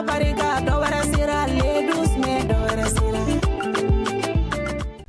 Ala barika dɔ wɛrɛ sera le 12 mai dɔ wɛrɛ sera.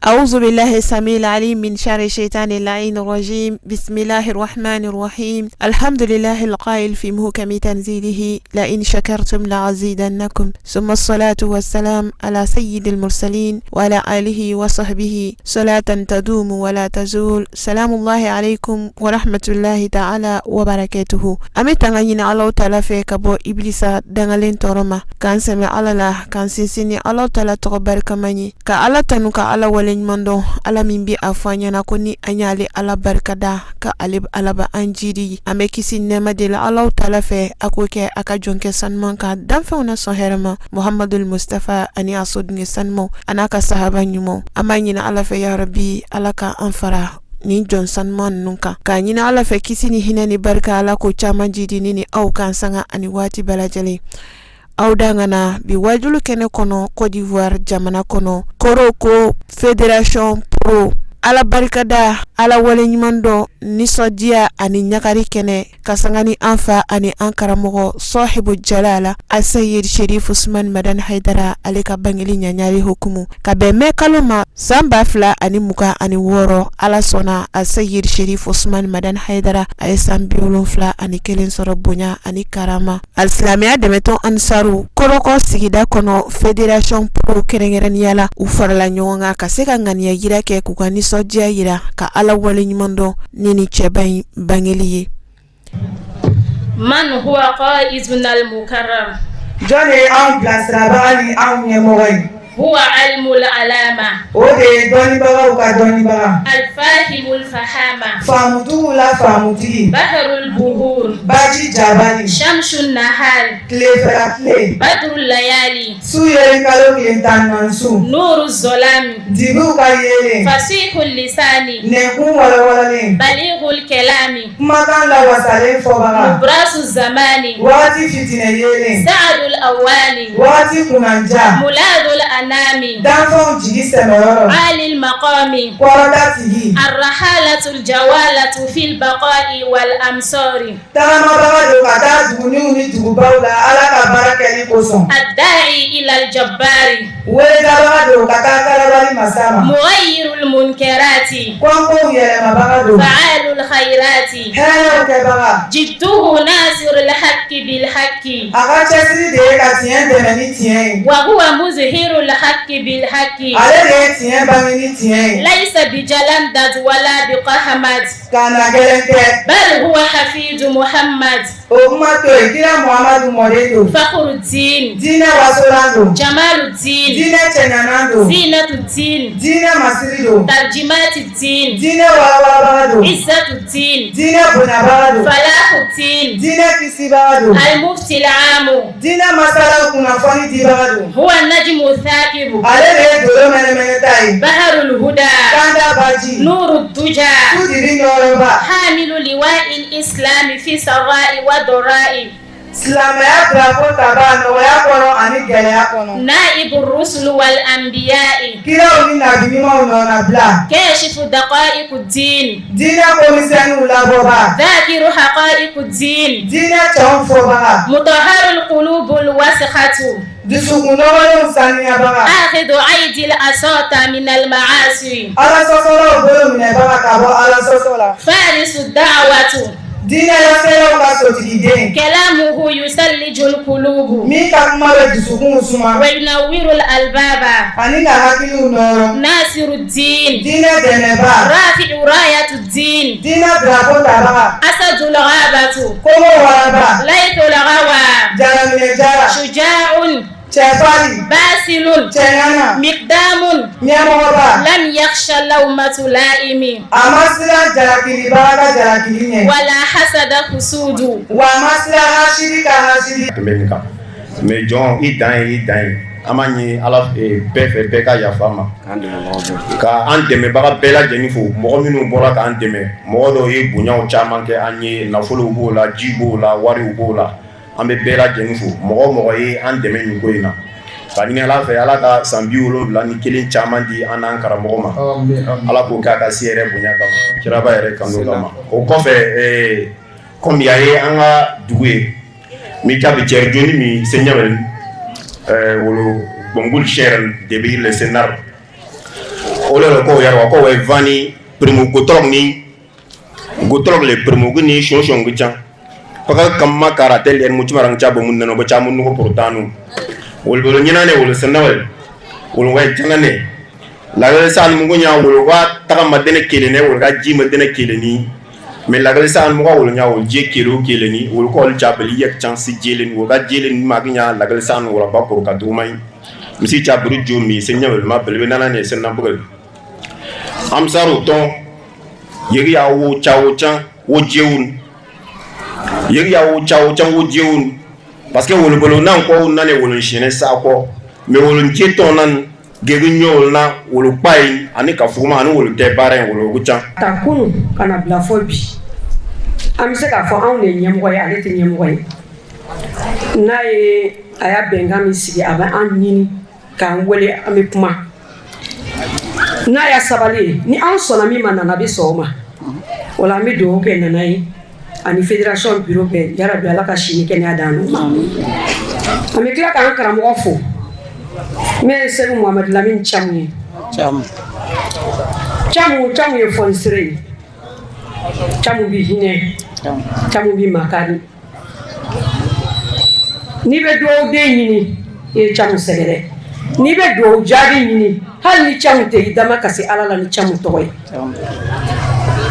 أعوذ بالله السميع العليم من شر الشيطان اللعين الرجيم. بسم الله الرحمن الرحيم. الحمد لله القائل في محكم تنزيله: لئن شكرتم لأزيدنكم. ثم الصلاة والسلام على سيد المرسلين وعلى آله وصحبه صلاة تدوم ولا تزول. سلام الله عليكم ورحمة الله تعالى وبركاته. An bɛ tanga ɲini Ala taala fɛ ka bɔ ibilisa dangalen tɔɔrɔ ma, k'an sɛmɛ Ala la, k'an sinsin ni Ala taala tɔgɔ barikama ye, ka Ala tanu, ka Ala waleɲuman dɔn. Ala min bɛ a fɔ an ɲɛna ko ni an y'ale Ala barikada, ka ale Ala b'an jidi. An bɛ kisi nɛɛma de la Ala taala fɛ, a k'o kɛ a ka jɔnkɛ sanuman kan, danfɛnw na sɔn hɛrɛma, Muhamadul Mustafa, ani a soden sanumaw, a n'a ka sahaba ɲumanw. An b'a ɲini Ala fɛ, yarabi, Ala ka an fara nin jɔn sanuman ninnu kan, k'a ɲini Ala fɛ kisi ni hinɛ ni barika, Ala ko caman jidi ni ni aw kan sanga ani waati bɛɛ lajɛlen. Aw dangana bi wajulu kɛnɛ kɔnɔ, Côte d'Ivoire jamana kɔnɔ, Korhogo Fédération Pro, Ala barikada, Ala waleɲuman dɔn, nisɔndiya ani ɲagari kɛnɛ ka sanga ni an fa ani an karamɔgɔ Sɔhibu Jalala Asayid Sherif Usman Madani Haidara, ale ka bangeli ɲaɲari hukumu ka bɛn mɛ kalo ma san 2026. Ala sɔnna, Asayid Sherif Usman Madani Haidara, a ye san 71 sɔrɔ bonya ani karama. Alisilamɛya dɛmɛtɔn Ansaru Korhogo sigida kɔnɔ, Fédération Pro kɛrɛnkɛrɛnnenya la, u farala ɲɔgɔn kan ka se ka ŋaniya yira kɛ, k'u ka nisɔndiya yira, ka Ala waleɲuman dɔn ni ni cɛba in bangeli ye. من هو قائدنا المكرم؟ Jɔn de ye anw bilasirabaga ni anw ɲɛmɔgɔ ye? هو علم العلامة. O de ye dɔnnibagaw ka dɔnnibaga. الفاهم الفهامة. Faamutigiw la faamutigi. بحر البحور. Baji jabali. شمس النهار. Tilefɛla tile. بدر الليالي. Su yelen kalo tile 14 su. نور الظلام. Dibiw ka yeelen. فصيح اللسان. Nɛnkun walawalalen. بليغ الكلام. Kumakan lawasalen fɔbaga. نبراس الزمان. Wagati fitinɛ yeelen. سعد الأوان. Wagati kunnanja. ملاذ الأنام. Danfɛnw jigi sɛmɛyɔrɔ. عالي المقام. Kɔrɔta tigi. الرحالة الجوالة في البقاع والأمصار. Tagamabaga don ka taa duguniw ni dugubaw la Ala ka baara kɛli kosɔn. الداعي إلى الجبار. Weledabaga don ka taa kalabali masa ma. مغير المنكرات. Kɔnkow yɛlɛmabaga don. فعال الخيرات. Hɛrɛw kɛbaga. جده ناصر الحق بالحق. A ka cɛsiri de ye ka tiɲɛ dɛmɛ ni tiɲɛ ye. وهو مظهر الحق بالحق. Ale de ye tiɲɛ bange ni tiɲɛ ye. ليس بجلندد ولا بقحمد. Ka na gɛlɛn tɛ. بل هو حفيد محمد. O kuma to yen, kira Muhamadu mɔden don. فخر الدين. Diinɛ wasolan don. جمال الدين. Diinɛ cɛɲanan don. زينة الدين. Diinɛ masiri don. ترجمات الدين. Diinɛ walawalabaga don. عزة الدين. Diinɛ bonyabaga don. فلاح الدين. Diinɛ kisibaga don. المفتي العام. Diinɛ masalaw kunnafoni dibaga don. هو النجم الثاقب. Ale de ye dolo mɛnɛmɛnɛta ye. بحر الهدى. Kanda baji. نور الدجى. Su dibi nɔrɔba. حامل لواء الإسلام في سراء وضراء. Silamɛya drapeau tabaa nɔgɔya kɔnɔ ani gɛlɛya kɔnɔ. نائب الرسل والأنبياء. Kiraw ni nabi ɲumanw nɔnabila. كاشف دقائق الدين. Diinɛ komisɛnniw labɔba. ذاكر حقائق الدين. Diinɛ cɛnw fɔbaga. مطهر القلوب الوسخة. Dusukun nɔgɔlenw saniyabaga. آخذ أيدي العصاة من المعاصي. Ala sɔsɔlaw bolo minɛbaga ka bɔ Ala sɔsɔ la. فارس الدعوة. Diinɛ laselaw ka sotigiden. كلامه يثلج القلوب. Min ka kuma bɛ dusukunw suma. وينور الألباب. Ani ka hakiliw nɔrɔ. ناصر الدين. Diinɛ dɛmɛba. رافع راية الدين. Diinɛ drapeau tabaga. أسد الغابة. Kogo waraba. ليث الغوى. Jaraminɛ jara. شجاع. Cɛfarin. باسل. Cɛŋana. مقدام. Ɲɛmɔgɔba. لم يخش لومة لائم. A ma siran jalakilibaga ka jalakili ɲɛ. ولا حسد حسود. Wa a ma siran hasidi ka hasidi. Tɛmɛ nin kan mais jɔn, i dan ye, i dan ye. An b'a ɲini Ala bɛɛ fɛ, bɛɛ ka yafa an ma, ka an dɛmɛbaga bɛɛ lajɛlen fo, mɔgɔ minnu bɔra k'an dɛmɛ. Mɔgɔ dɔw ye bonyaw caman kɛ an ye, nafolow b'o la, ji b'o la, wariw b'o la. An bɛ bɛɛ lajɛlen fo, mɔgɔ o mɔgɔ ye an dɛmɛ nin ko in na. Ka ɲini Ala fɛ, Ala ka san 71 caman di an n'an karamɔgɔ ma. Ala k'o kɛ a ka se yɛrɛ bonya kama, kiraba yɛrɛ kanu kama. O kɔfɛ, komi a ye an ka dugu ye mi jaabi cɛ joni min se ɲɛ. Wolo bongul sheren debi le senar o le ko yarwa ko we vani primu gotrong ni gotrong le primu ni shon gicha paka kamma karatel en muchu marang cha bomun nano bo chamun no portanu wol bolo nyina ne wol senawel wol way janane lagal san mu nya wol wa taka madene kelene wol ga ji madene keleni mais lagal san mu wol nya wol je kelo keleni wol ko wol chabali yak chance jelen wol ga jelen ma nya lagal san wol ba por ka dumai misi chabru jumi se nyawel ma belbe nana ne sen na bugal amsaru ton yegi ya wo chawo chan wo jewun yegi ya wo chawo chan wo jewun parce que wol bolo nan ko nane wol shine sa ko mais wol je ton nan gegi nyol na wol pai ani ka fuma ani wol te bare wol gucha ta kunu kana bila fo bi an bɛ se k'a fɔ anw de ye ɲɛmɔgɔ ye, ale tɛ ɲɛmɔgɔ ye. N'a ye a y'a bɛnkan min sigi, a bɛ an ɲini k'an wele, an bɛ kuma. N'a y'a sabali ye, ni anw sɔnna min ma, Nana bɛ sɔn o ma. O la, an bɛ dugawu kɛ Nana ye ani fédération bureau bɛɛ. Yarabi, Ala ka si ni kɛnɛya d'an ma. An bɛ tila k'an karamɔgɔ fo, min ye Segu Muhamadu Lamini Camu ye. Camu, Camu ye fɔnisere ye. Camu bi hinɛ, Camu bi makari. N'i bɛ dugawu den ɲini, i ye Camu sɛgɛrɛ. N'i bɛ dugawu jaabi ɲini, hali ni Camu tɛ, i dama kasi Ala la ni Camu tɔgɔ ye.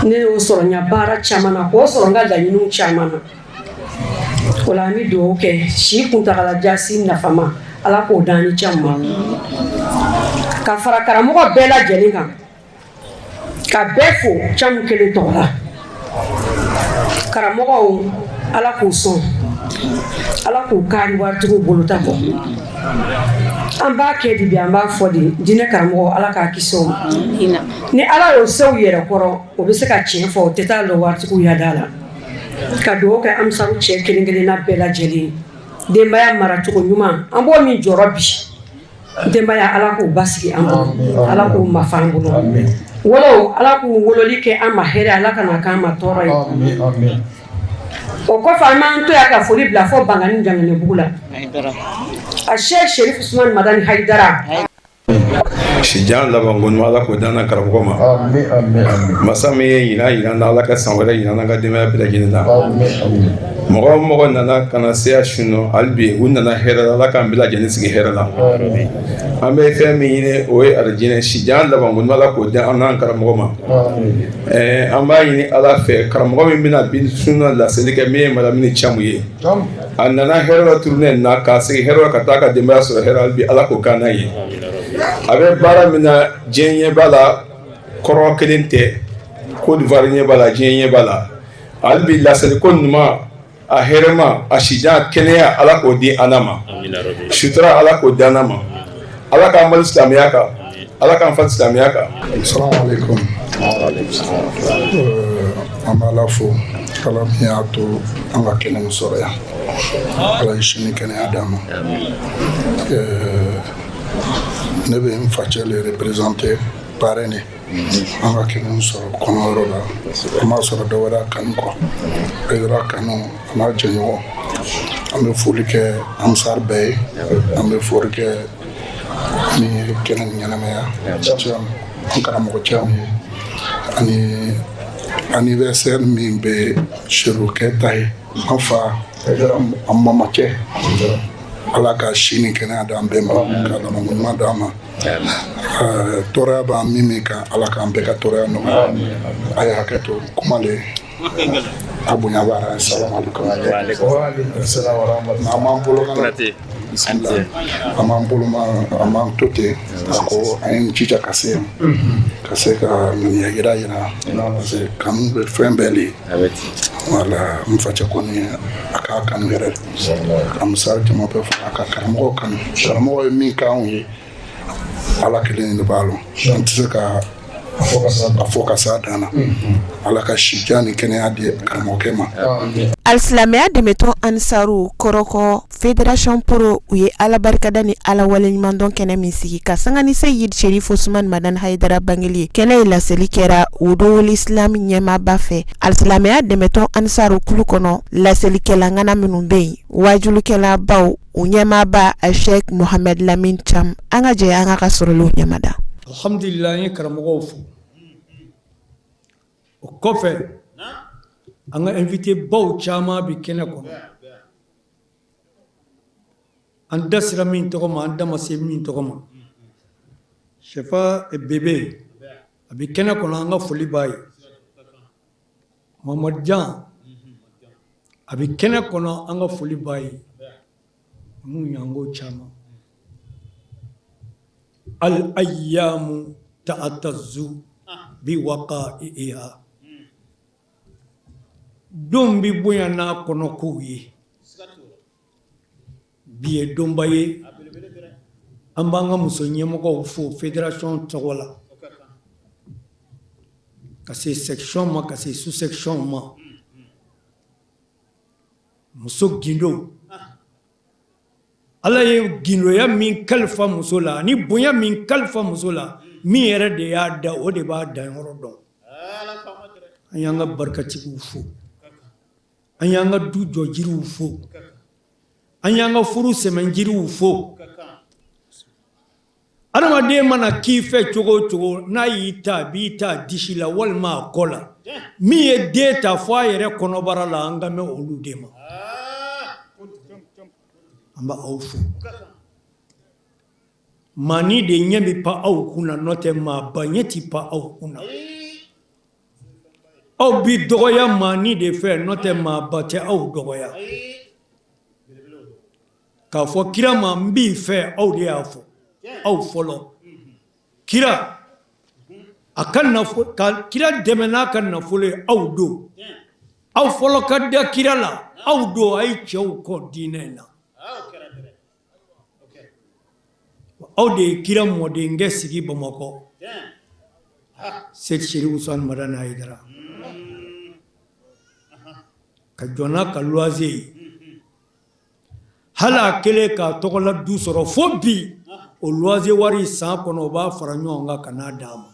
Ne y'o sɔrɔ n ka baara caman na, k'o sɔrɔ n ka laɲiniw caman na. O la, an bɛ dugawu kɛ si kuntagalajan, si nafama, Ala k'o d'an ni Camu ma, ka fara karamɔgɔ bɛɛ lajɛlen kan, ka bɛɛ fo Camu kelen tɔgɔ la. Karamɔgɔw, Ala k'u sɔn, Ala k'u kari waritigiw bolo ta kɔ. An b'a kɛ di bi, an b'a fɔ di diinɛ karamɔgɔ, Ala k'a kisi o ma. Ni Ala y'o se u yɛrɛ kɔrɔ, o bɛ se ka tiɲɛ fɔ, o tɛ taa lɔ waritigiw yada la. Ka dugawu kɛ Amisaru cɛ kelen kelenna bɛɛ lajɛlen, denbaya maracogo ɲuman, an b'o min jɔrɔ bi. Denbaya, Ala k'u basigi an bolo, Ala k'u mafa an bolo. Wolo, Ala k'u wololi kɛ an ma hɛrɛ, Ala kana k'an ma tɔɔrɔ ye. O kɔfɛ, an b'an to yan ka foli bila fɔ Bangani Janginɛbugu la, a Sheikh Sherif Usman Madani Hayidara. Sijan laban ko Ala k'o d'an na karamɔgɔ ma. Masa min ye ɲinan yira na, Ala ka san wɛrɛ yira n'an ka denbaya bɛɛ lajɛlen na. Mɔgɔ o mɔgɔ nana ka na se a sun hali bi, u nana hɛrɛ la, Ala k'an bɛɛ lajɛlen sigi hɛrɛ la. An bɛ fɛn min ɲini, o ye arijinɛ. Sijan laban ko Ala k'o di an n'an karamɔgɔ ma. An b'a ɲini Ala fɛ, karamɔgɔ min bɛna bi sun na laseli kɛ, min ye Malamini Camu ye, a nana hɛrɛ la tournée na, k'a segin hɛrɛ la, ka taa ka denbaya sɔrɔ hɛrɛ. Hali bi, Ala k'o k'an n'a ye. A bɛ baara min na, diɲɛ ɲɛ b'a la, kɔrɔ kelen tɛ, Côte d'Ivoire ɲɛ b'a la, diɲɛ ɲɛ b'a la. Hali bi, laseli ko ɲuman, a hɛrɛma, a sijan, kɛnɛya, Ala k'o di an ma. Sutura, Ala k'o di an ma. Ala k'an bali silamɛya kan, Ala k'an fa silamɛya kan. Salamu alaikum. An bɛ Ala fo, Ala min y'a to an ka kɛnɛ min sɔrɔ yan. Ala ye sini kɛnɛya d'an ma. Ne bɛ n facɛ le représenter, parrain. An ka kɛnɛ min sɔrɔ kɔnɔyɔrɔ la, an b'a sɔrɔ dɔ wɛrɛ kanu kɔ, Hayidara kanu a n'a jɛɲɔgɔn. An bɛ foli kɛ Ansar bɛɛ ye, an bɛ foli kɛ min ye kɛnɛ nin ɲɛnamaya, an karamɔgɔ Camu ye, ani anniversaire min bɛ Serokɛ ta ye, an fa, an mamacɛ. Ala ka si ni kɛnɛya d'an bɛɛ ma, ka labanko ɲuman d'an ma. Tɔɔrɔya b'an min kan, Ala k'an bɛɛ ka tɔɔrɔya nɔgɔya. A ye hakɛ to kuma le, a bonya b'a la. Salamu alaikum. An b'an bolo kana, bisimila, an b'an bolo ma, an b'an to ten. A ko an ye jija ka se yan, ka se ka ŋaniya yira parce que kanu bɛ fɛn bɛɛ le ye. Wala n facɛ kɔni, a k'a kanu yɛrɛ, ka misali jama bɛɛ fɔ, a ka karamɔgɔ kanu. Karamɔgɔ ye min k'anw ye, Ala kelen de b'a lɔn, an tɛ se ka a fɔ ka s'a dan na. Ala ka sijan ni kɛnɛya di karamɔgɔkɛ ma. Alisilamɛya dɛmɛtɔn Ansaru Kɔrɔkɔ Fédération Pro, u ye Ala barikada ni Ala waleɲumandɔn kɛnɛ min sigi ka sanga ni Seyid Sherif Usman Madani Hayidara bangeli ye. Kɛnɛ ye laseli kɛra Wudowul Islam ɲɛmaaba fɛ. Alisilamɛya dɛmɛtɔn Ansaru kulu kɔnɔ, laselikɛla ŋana minnu bɛ yen, wajulikɛlabaw. U ɲɛmaaba Sheikh Mohamed Lamine Thiam, an ka jɛ an ka sɔrɔlenw ɲɛmada. Alhamdulillah, an ye karamɔgɔw fo. O kɔfɛ, an ka invité baw caman bɛ kɛnɛ kɔnɔ, an da sera min tɔgɔ ma, an da ma se min tɔgɔ ma. Sɛfa Bebe a bɛ kɛnɛ kɔnɔ, an ka foli b'a ye. Mamadu Jan a bɛ kɛnɛ kɔnɔ, an ka foli b'a ye, n'u ɲɔgɔnko caman. Al ayyamu ta'tazu bi waqa'iha, don bɛ bonya n'a kɔnɔkow ye. Bi ye donba ye. An b'an ka muso ɲɛmɔgɔw fo fédération tɔgɔ la, ka se section ma, ka se sous section ma. Muso gindo, Ala ye gindoya min kalifa muso la ani bonya min kalifa muso la, min yɛrɛ de y'a da, o de b'a danyɔrɔ dɔn. An y'an ka barikatigiw fo, an y'an ka du jɔ jiriw fo, an y'an ka furu sɛmɛ jiriw fo. Adamaden mana k'i fɛ cogo o cogo, n'a y'i ta, a b'i ta disi la walima a kɔ la. Min ye den ta fo a yɛrɛ kɔnɔbara la, an kan bɛ olu de ma. An bɛ aw fo. Maani de ɲɛ bɛ pan aw kunna, n'o tɛ maaba ɲɛ tɛ pan aw kunna. Aw bi dɔgɔya maani de fɛ, n'o tɛ maaba tɛ aw dɔgɔya. K'a fɔ kira ma n b'i fɛ, aw de y'a fɔ, aw fɔlɔ. Kira a ka nafolo, ka kira dɛmɛ n'a ka nafolo ye, aw don. Aw fɔlɔ ka da kira la, aw don. A ye cɛw kɔ diinɛ in na. Aw de ye kira mɔdenkɛ sigi Bamakɔ, Seyidi Serifu Usumani Madani Hayidara, ka jɔ n'a ka luwanze ye. Hali a kɛlen k'a tɔgɔla du sɔrɔ, fo bi o luwanze wari san kɔnɔ, o b'a fara ɲɔgɔn kan ka n'a d'a ma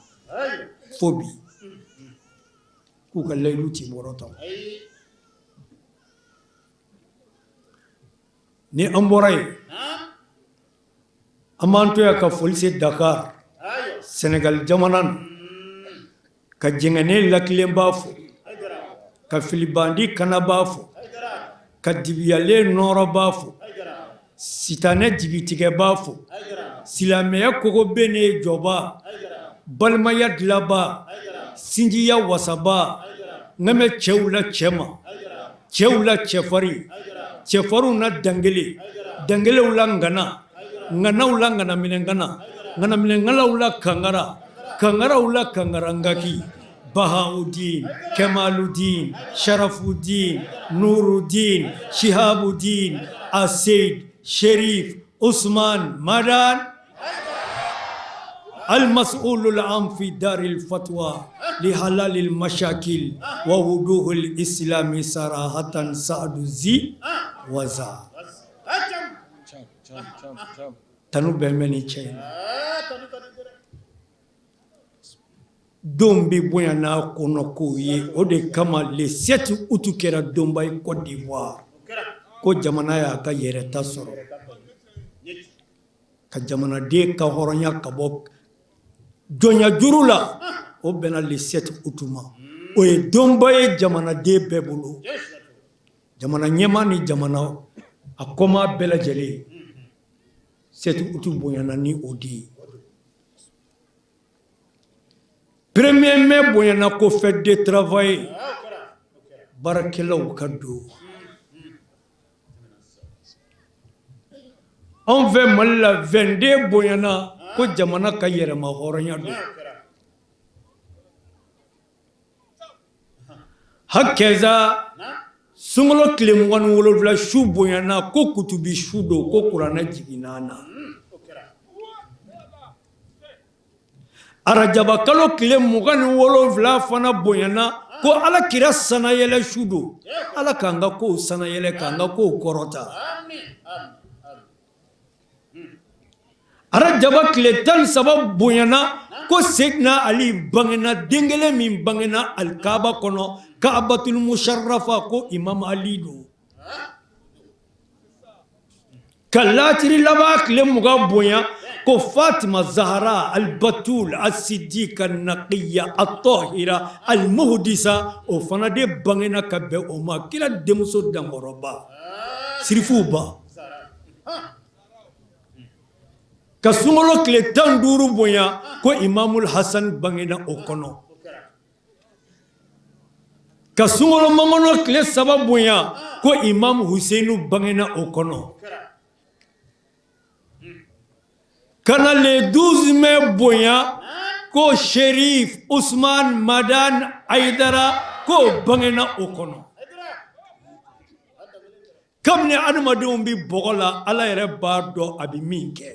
fo bi, k'u ka layidu ti bɔrɔtɔ. Ni an bɔra yen, an b'an to yan ka foli se Dakar, Senegal jamana na, ka jɛngɛnen lakilenba fo, ka filibandi kanaba fo, ka dibiyalen nɔɔrɔba fo, sitanɛ jigitigɛba fo, silamɛya kogo bennen jɔba, balimaya dilaba, sinjiya wasaba, n kan bɛ cɛw la cɛma, cɛw la cɛfarin, cɛfarinw na dangele, dangelew la ŋana, ŋanaw la ŋanaminɛŋana, ŋanaminɛŋanaw la kangara, kangaraw la kangarangaki, Bahaudin, Kemaludin, Sharafudin, Nurudin, Shihabudin, Aseid, Sherif, Usman, Madan, Al-Mas'ul al-Am fi Dar al-Fatwa li halal al-mashakil wa wuduh al-islam sarahatan Sa'du zi waza. Tanu bɛ mɛn ni cɛ in na. Don bɛ bonya n'a kɔnɔkow ye. O de kama le 7 août kɛra donba ye Côte d'Ivoire, ko jamana y'a ka yɛrɛta sɔrɔ, ka jamanaden ka hɔrɔnya ka bɔ jɔnya juru la. O bɛnna le 7 août ma. O ye donba ye jamanaden bɛɛ bolo, jamana ɲɛmaa ni jamana a kɔmaa bɛɛ lajɛlen. 7 août bonyana ni o de ye. Premier mai bonyana ko fête de travail, baarakɛlaw ka don. Anw fɛ Mali la, 22 bonyana ko jamana ka yɛrɛma hɔrɔnya don. Hakɛza sunkalo tile 27 su bonyana ko kutubi su don, ko kuranɛ jiginna na. Arajaba kalo tile 27 fana bonyana ko ala kira sanayɛlɛ su don. Ala k'an ka kow sanayɛlɛ, k'an ka kow kɔrɔta. Arajaba tile 13 bonyana ko Seydina Ali bangena, den kelen min bangena alikaba kɔnɔ, Kaabatul musharrafa, ko Imam Ali don. Ka latiri laban tile 20 bonya ko Fatima Zahara Albatul Asidika Nakiya Atɔhira Almuhudisa, o fana de bangena ka bɛn o ma, kira denmuso dankɔrɔba, sirifuw ba. Ka sunkalo tile 15 bonya ko Imamul Hasan bangena o kɔnɔ. Ka sunkalo makɔnɔ tile 3 bonya ko Imam Husseinu bangena o kɔnɔ. Ka na le 12 mai bonya ko Sherif Usman Madan Aidara k'o bangena o kɔnɔ. Kabini adamadenw bɛ bɔgɔ la, Ala yɛrɛ b'a dɔn a bɛ min kɛ.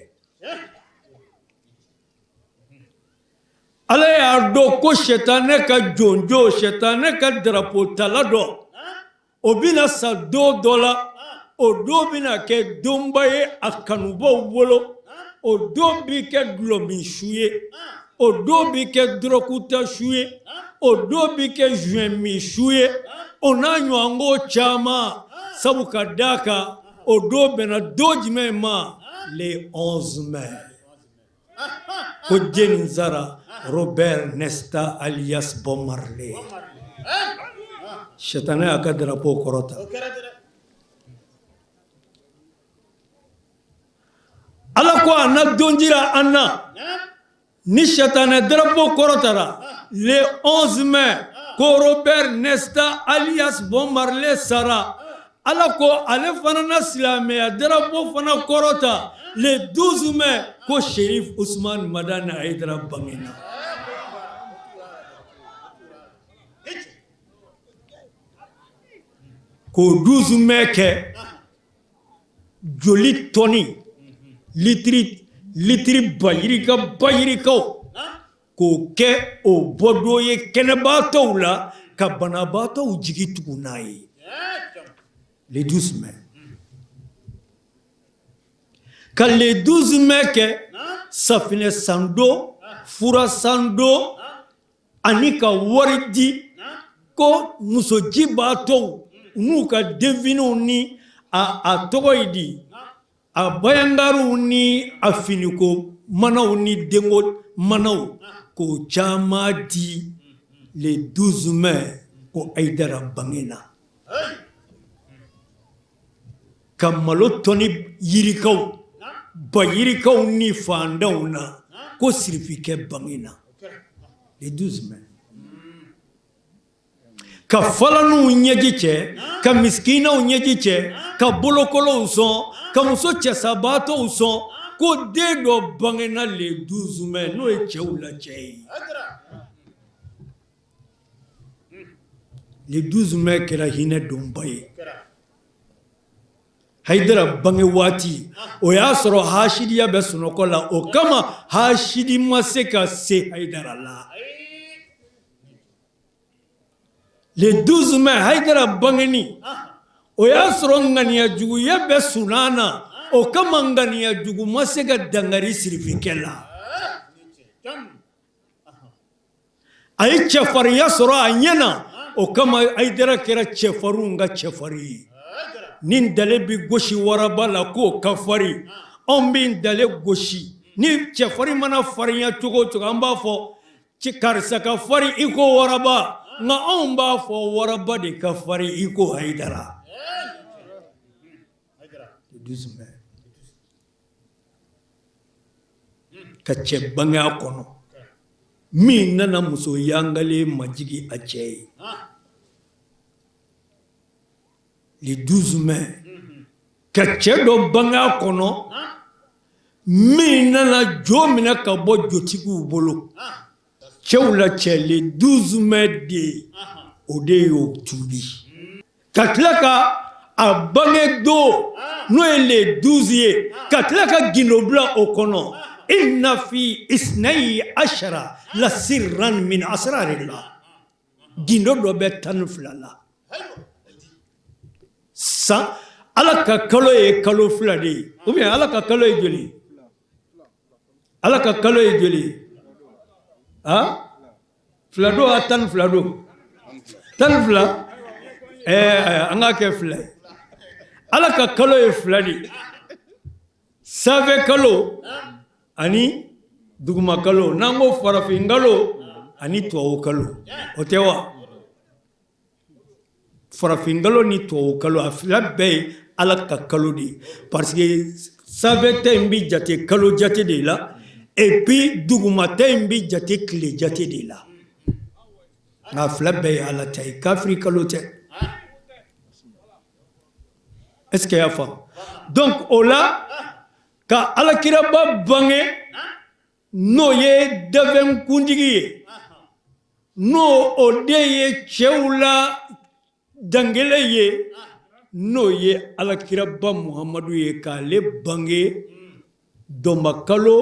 Ala y'a dɔn ko sɛtanɛ ka jonjo, sɛtanɛ ka darapo tala dɔ, o bɛna sa don dɔ la, o don bɛna kɛ donba ye a kanubaw bolo, o don bɛ kɛ dɔlɔmin su ye, o don bɛ kɛ dɔrɔguta su ye, o don bɛ kɛ joint min su ye, o n'a ɲɔgɔnko caman. Sabu ka d'a kan, o don bɛnna don jumɛn ma? Le 11 mai. Ko jeni sara Robert Nesta alias Bob Marley. Sɛtanɛ y'a ka drapeau kɔrɔta. Ala ko a na don jira an na ni sɛtanɛ drapeau kɔrɔtara le 11 mai ko Robert Nesta alias Bob Marley sara. Ala ko ale fana na silamɛya drapeau fana kɔrɔta le 12 mai ko Sherif Usman Madani Hayidara bangena. K'o 12 mai kɛ joli tɔni litiri litiri bayirika bayirikaw k'o kɛ o bɔdon ye kɛnɛbaatɔw la ka banabaatɔw jigi tugu n'a ye le 12 mai. Ka le 12 mai kɛ safinɛ sandon, fura sandon ani ka wari di ko musojibaatɔw n'u ka denfiniw ni a tɔgɔ ye di a bayangariw ni a finiko manaw ni denko manaw k'o caman di le 12 mai ko Hayidara bangena. Ka malo tɔni yirikaw bayirikaw ni fantanw na ko sirifikɛ bangena le 12 mai. Ka falaninw ɲɛji cɛ, ka misikinaw ɲɛji cɛ, ka bolokolow sɔn, ka muso cɛsabaatɔw sɔn ko den dɔ bangena le 12 mai n'o ye cɛw la cɛ ye. Le 12 mai kɛra hinɛ donba ye. Hayidara bange waati o y'a sɔrɔ hasidiya bɛ sunɔgɔ la, o kama hasidi ma se ka se Hayidara la. Le 12 mai Hayidara bangeni o y'a sɔrɔ ŋaniya juguya bɛ sunan na, o kama ŋaniya jugu ma se ka dankari sirifikɛ la. A ye cɛfarinya sɔrɔ a ɲɛ na, o kama Hayidara kɛra cɛfarinw ka cɛfarin ye. Ni ntalen bɛ gosi waraba la k'o ka farin, anw bɛ ntalen gosi. Ni cɛfarin mana farinya cogo o cogo, an b'a fɔ karisa ka farin i ko waraba, nka anw b'a fɔ waraba de ka farin i ko Hayidara. Ka cɛ bange a kɔnɔ min nana muso yangalen majigin a cɛ ye le 12 mai. Ka cɛ dɔ bange a kɔnɔ min nana jo minɛ ka bɔ jotigiw bolo, cɛw la cɛ le 12 mai de, o de y'o tuubi. Ka tila ka a bange don n'o ye le 12 ye, ka tila ka gindo bila o kɔnɔ, inna fi isnayi ashara la sirran min asrarillah. Gindo dɔ bɛ 12 la. San Ala ka kalo ye kalo 2 de ye, ou bien Ala ka kalo ye joli? Ala ka kalo ye joli ye? A 2 don, a 12 don, 12. An k'a kɛ 2 ye. Ala ka kalo ye 2 de ye. Sanfɛ kalo ani duguma kalo, n'an ko farafin kalo ani tubabu kalo, o tɛ wa? Farafin kalo ni tubabu kalo, a fila bɛɛ ye Ala ka kalo de ye, parce que sanfɛ ta in bɛ jate kalo jate de la, et puis duguma ta in bɛ jate tile jate de la. Nka fila bɛɛ ye Ala ta ye, kafiri kalo tɛ. Est-ce que y'a faamu? Donc o la, ka alakiraba bange, n'o ye danfɛn kuntigi ye, n'o o de ye cɛw la dankele ye, n'o ye alakiraba Muhamadu ye, k'ale bange dɔnbakalo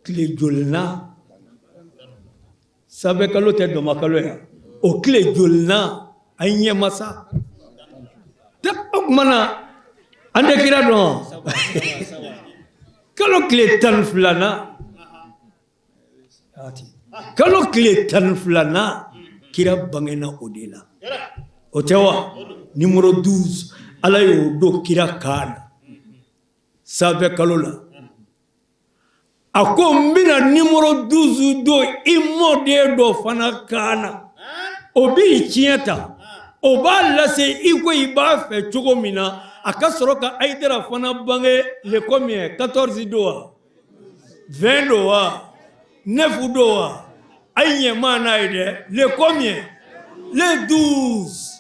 tile jolina? Sanfɛ kalo tɛ dɔnbakalo ya, o tile jolina? A ye ɲɛmasa o tuma na, an tɛ kira dɔn. Kalo tile 12nan, kalo tile 12nan, kira bangena o de la, o tɛ wa? Numéro 12, Ala y'o don kira kan na sanfɛ kalo la. A ko n bɛna numéro 12 don i mɔden dɔ fana kan na, o b'i tiɲɛ ta, o b'a lase i ko i b'a fɛ cogo min na. A ka sɔrɔ ka Hayidara fana bange le combien? 14 don wa, 20 don wa, 9 don wa? A ye ɲɛ n'a ye dɛ. Le combien? Le 12.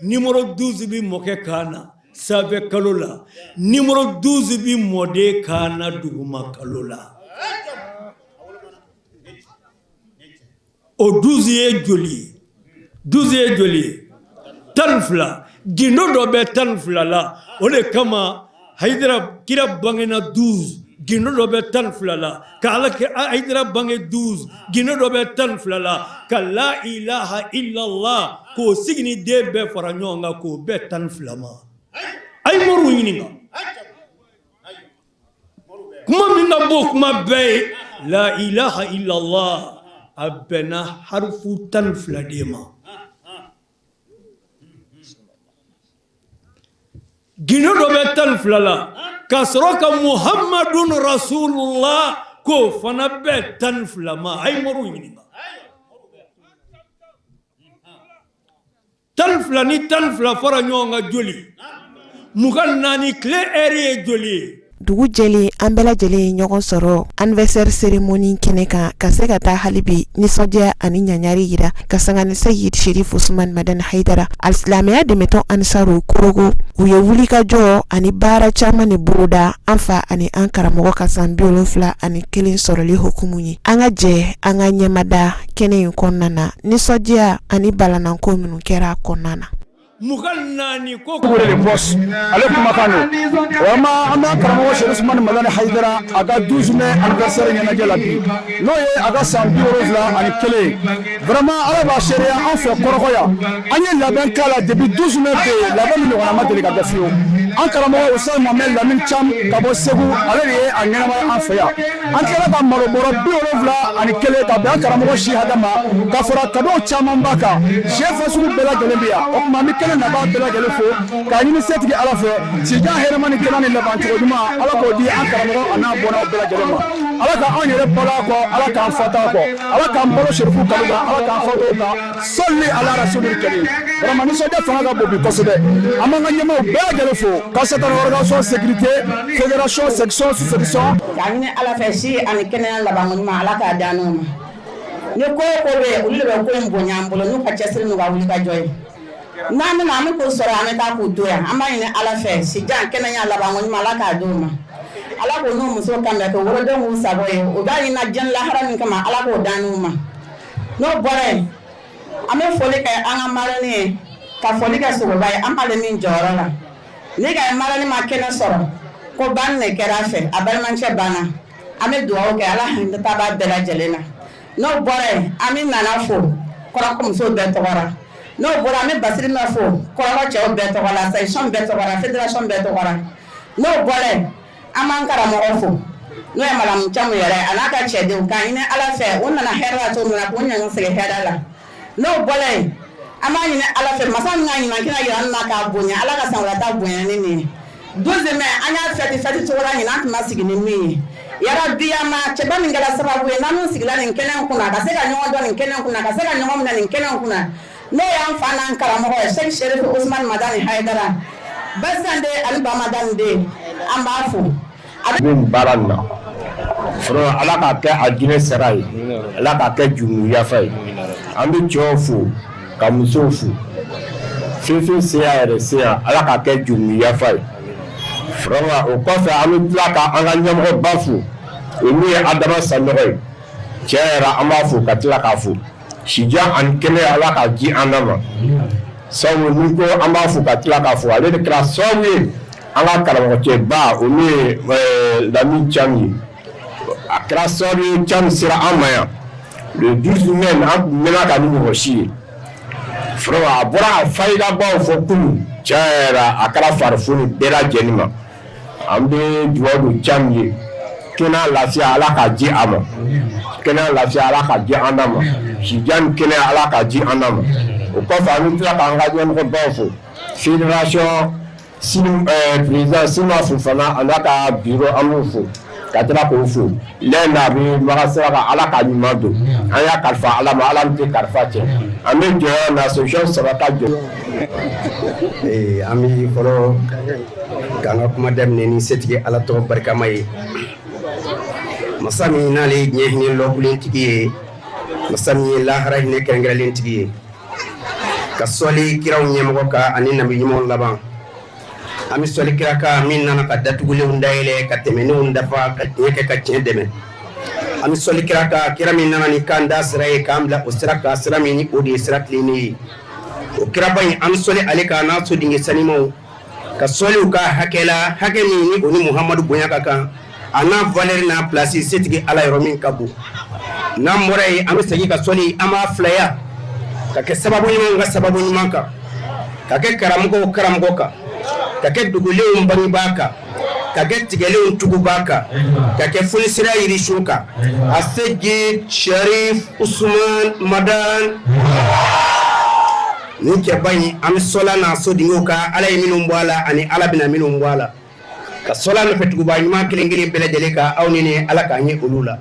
Numéro 12 bɛ mɔkɛ kan na sanfɛ kalo la, numéro 12 bɛ mɔden kan na duguma kalo la. O 12 ye joli ye? 12 ye joli ye? 12. Gindo dɔ bɛ 12 la, o de kama Hayidara kira bangena 12, gindo dɔ bɛ 12 la, ka ala Hayidara bange 12, gindo dɔ bɛ 12 la, ka la ilaha illallah k'o siginiden bɛɛ fara ɲɔgɔn kan k'o bɛɛ 12 ma. A ye moriw ɲininka, kuma min ka bon kuma bɛɛ ye la ilaha illallah, a bɛnna harufu 12 de ma. Gindo dɔ bɛ 12 la, ka sɔrɔ ka Muhamadun Rasulullah k'o fana bɛn 12 ma. A ye moriw ɲininka, 12 ni 12 fara ɲɔgɔn kan joli? 24. Tile ɛri ye joli ye? Dugu jɛlen, an bɛɛ lajɛlen ye ɲɔgɔn sɔrɔ anniversaire cérémonie kɛnɛ kan, ka se ka taa hali bi nisɔndiya ani ɲaɲari yira ka sanga ni Seyid Sherif Usman Madani Hayidara. Alisilamɛya dɛmɛtɔn Ansaru Korogo, u ye wulikajɔ ani baara caman de boloda an fa ani an karamɔgɔ ka san 71 sɔrɔli hukumu ye. An ka jɛ an ka ɲɛmada kɛnɛ in kɔnɔna na, nisɔndiya ani balananko minnu kɛra a kɔnɔna na. 24 ko le boss ale kumakan don. Vraiment, an b'an karamɔgɔ Sherif Usumani Madani Hayidara a ka 12 mai anniversaire ɲɛnajɛ la bi, n'o ye a ka san 71 ye. Vraiment, Ala b'a seereya, an fɛ Kɔrɔkɔ yan, an ye labɛn k'a la depuis 12 mai bɛ yen. Labɛn min ɲɔgɔnna ma deli ka kɛ fiyewu. An karamɔgɔ Ustaz Mohamed Lamine Cham ka bɔ Segu, ale de ye a ɲɛnamaya an fɛ yan. An tilala ka malo bɔrɔ 71 ka bɛn an karamɔgɔ si hakɛ ma, ka fara cadeau caman ba kan. Sɛ fasugu bɛɛ lajɛlen bɛ yan. O tuma an bɛ kɛnɛ nabaa bɛɛ lajɛlen fo k'a ɲini setigi Ala fɛ, sijan hɛrɛma ni kɛnɛ ni labancogo ɲuman, Ala k'o di an karamɔgɔ a n'a bɔnnaw bɛɛ lajɛlen ma. Ala ka anw yɛrɛ balo a kɔ, Ala k'an fatu a kɔ, Ala k'an balo Serifu kanu kan, Ala k'an fatu o kan. Sɔli ala rasulil karim. Vraiment, nisɔndiya fanga ka bon bi kosɛbɛ. An b'an ka ɲɛmaaw bɛɛ lajɛlen fo, kasatan organisation, sécurité, fédération, section, sous section. K'a ɲini Ala fɛ, si ani kɛnɛya labanko ɲuman, Ala k'a d'an n'u ma. Ni ko o ko bɛ yen, olu de bɛ ko in bonya an bolo n'u ka cɛsiri n'u ka wulikajɔ ye. N'an bɛna, an bɛ k'o sɔrɔ, an bɛ taa k'u to yan. An b'a ɲini Ala fɛ, sijan, kɛnɛya, labanko ɲuman, Ala k'a d'u ma. Ala k'u n'u muso kan bɛn, k'u wolodenw k'u sago ye. U b'a ɲini diɲɛ lahara min kama, Ala k'o d'an n'u ma. N'o bɔra yen, an bɛ foli kɛ an ka marraine ye, ka foli kɛ Sogoba ye, an b'ale min jɔyɔrɔ la. Ni ka marraine ma kɛnɛ sɔrɔ, ko banni de kɛra a fɛ, a balimacɛ banna, an bɛ dugawu kɛ, Ala hinɛ ta b'a bɛɛ lajɛlen na. N'o bɔra yen, an bɛ Nana fo Kɔrɔkɔ musow bɛɛ tɔgɔ la. N'o bɔra, an bɛ Basirimɛ fo Kɔrɔkɔ cɛw bɛɛ tɔgɔ la, section bɛɛ tɔgɔ la, fédération bɛɛ tɔgɔ la. N'o bɔra yen, an b'an karamɔgɔ fo, n'o ye Malamu Camu yɛrɛ a n'a ka cɛdenw, k'a ɲini Ala fɛ, u nana hɛrɛ la cogo min na, k'u ɲɔgɔn segin hɛrɛ la. N'o bɔra yen, an b'a ɲini Ala fɛ, masa min ka ɲuman kɛnɛ yira an na k'a bonya, Ala ka san wɛrɛ ta bonya ni nin ye. 12 mai an y'a fêter fête cogo la ɲinan an tun ma sigi ni min ye. Yarabi a ma cɛba min kɛra sababu ye n'an sigila nin kɛnɛ in kunna ka se ka ɲɔgɔn dɔn nin kɛnɛ in kunna ka se ka ɲɔgɔn minɛ nin kɛnɛ in kunna, n'o y'an fa n'an karamɔgɔ ye Sɛki Serifu Usumani Madani Hayidara Basan den ani Bamadani den, an b'a fo. A bɛ nin baara nin na fɔlɔ, Ala k'a kɛ a jinɛ sara ye, Ala k'a kɛ jurumu yafa ye. An bɛ cɛw fo ka musow fo, fɛn fɛn se y'a yɛrɛ se yan, Ala k'a kɛ jurumu yafa ye. Vraiment, o kɔfɛ, an bɛ tila ka an ka ɲɛmɔgɔba fo, o min ye Adama Sanɔgɔ ye. Tiɲɛ yɛrɛ, an b'a fo ka tila k'a fo. Sijan ani kɛnɛya, Ala k'a di an na ma. Sabu ni ko an b'a fo ka tila k'a fo, ale de kɛra sababu ye an ka karamɔgɔcɛba, o min ye Lamine Thiam ye, a kɛra sababu ye Thiam sera an ma yan le 12 mai. An tun mɛnna ka ni mɔgɔ si ye. Vraiment, a bɔra ka fayidabaw fɔ kunun. Tiɲɛ yɛrɛ, a kɛra farifoni bɛɛ lajɛlen ma. An bɛ dugawu don Thiam ye, kɛnɛya, lafiya, Ala k'a di a ma. Kɛnɛya, lafiya, Ala k'a di an na ma. Sijan ni kɛnɛya, Ala k'a di an na ma. O kɔfɛ, an bɛ tila k'an ka ɲɛmɔgɔbaw fo, fédération sini président Sima Fofana a n'a ka bureau, an b'u fo ka tila k'o fo. Lɛn a bɛ maga sira kan, Ala ka ɲuman don. An y'a kalifa Ala ma, Ala min tɛ kalifa cɛ. An bɛ jɔ na association saba ka jɔ. An bɛ fɔlɔ k'an ka kuma daminɛ ni setigi Ala tɔgɔ barikama ye, masa min n'ale ye diɲɛ hinɛ lɔkulentigi ye, masa min ye lahara hinɛ kɛrɛnkɛrɛnlentigi ye, ka sɔli kiraw ɲɛmɔgɔ kan ani nabi ɲumanw laban. An bɛ sɔli kira kan min nana ka datugulenw dayɛlɛ, ka tɛmɛnenw dafa, ka tiɲɛ kɛ, ka tiɲɛ dɛmɛ. An bɛ sɔli kira kan, kira min nana ni kan da sira ye, k'an bila o sira kan, sira min ni o de ye sira tilennen ye. O kiraba in, an bɛ sɔli ale kan n'a sodenke sanimaw, ka sɔli u ka hakɛ la, hakɛ min ni o ni Muhamadu bonya ka kan, a n'a valeur n'a place setigi Ala yɔrɔ min ka bon. N'an bɔra yen, an bɛ segin ka sɔli, an b'a filaya ka kɛ sababu ɲuman ka sababu ɲuman kan, ka kɛ karamɔgɔw karamɔgɔ kan, ka kɛ dugulenw bangebaa kan, ka kɛ tigɛlenw tugubaa kan, ka kɛ fonisira yirisun kan, a Seyid Sharif Usman Madan. Nin cɛba in, an bɛ sɔla n'a sodenw kan, Ala ye minnu bɔ a la ani Ala bɛna minnu bɔ a la, ka sɔla nɔfɛ tuguba ɲuman kelen kelen bɛɛ lajɛlen kan. Aw ni ne, Ala k'an ye olu la.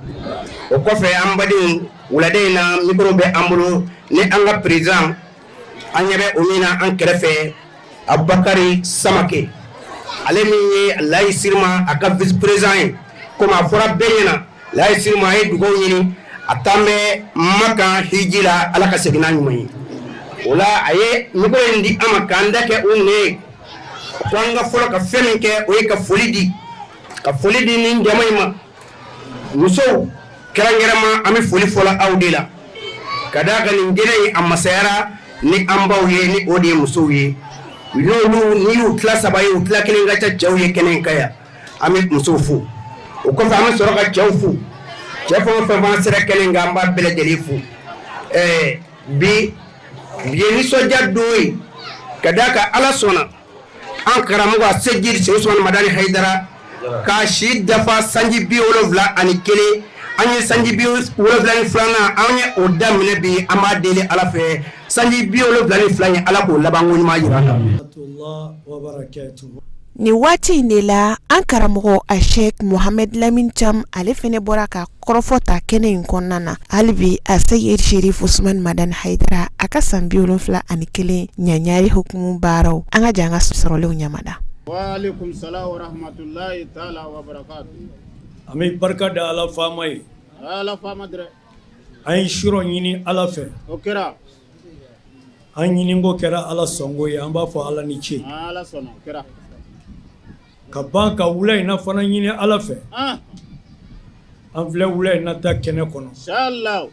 O kɔfɛ, an badenw, wulada in na, micro bɛ an bolo ni an ka président, an ɲɛ bɛ o min na an kɛrɛfɛ, Abubakari Samake, ale min ye Layi Sirima a ka vice président ye. Komi a fɔra bɛɛ ɲɛna, Layi Sirima a ye dugawu ɲini, a taan bɛ Makan hiji la, Ala ka segin n'a ɲuman ye. O la, a ye micro in di an ma k'an da kɛ u nɛ ye, ko an ka fɔlɔ ka fɛn min kɛ, o ye ka foli di, ka foli di nin jama in ma. Musow kɛrɛnkɛrɛnma, an bɛ foli fɔlɔ aw de la, ka d'a kan nin kɛnɛ in a masayara ni an baw ye, ni o de ye musow ye. N'olu n'i y'u tila saba ye, u tila kelen ka ca cɛw ye kɛnɛ in kan yan. An bɛ musow fo, o kɔfɛ an bɛ sɔrɔ ka cɛw fo. Cɛ fɛn o fɛn fana sera kɛnɛ in kan, an b'a bɛɛ lajɛlen fo. Bi bi ye nisɔndiya don ye, ka d'a kan Ala sɔnna an karamɔgɔ a Seyidi Seku Usumani Madani Hayidara k'a si dafa sanji 71. An ye sanji 72nan, an ye o daminɛ bi. An b'a deli Ala fɛ, sanji 72 ye, Ala k'o labanko ɲuman jira an na. Nin waati in de la, an karamɔgɔ a Sɛki Mohamɛdi Lamini Cam, ale fana bɔra ka kɔrɔfɔ ta kɛnɛ in kɔnɔna na. Hali bi a Seyidi Sherif Usumani Madani Hayidara a ka san 71 ɲaɲari hukumu baaraw, an ka jɛ an ka sɔrɔlenw ɲamada. An bɛ barika da Ala faama ye. An ye surɔ ɲini Ala fɛ. O kɛra. An ɲiniko kɛra Ala sɔnko ye, an b'a fɔ Ala ni ce. Ala sɔnna, o kɛra. Ka ban ka wula in na fana ɲini Ala fɛ. An filɛ wula in na ta kɛnɛ kɔnɔ. Inchallah.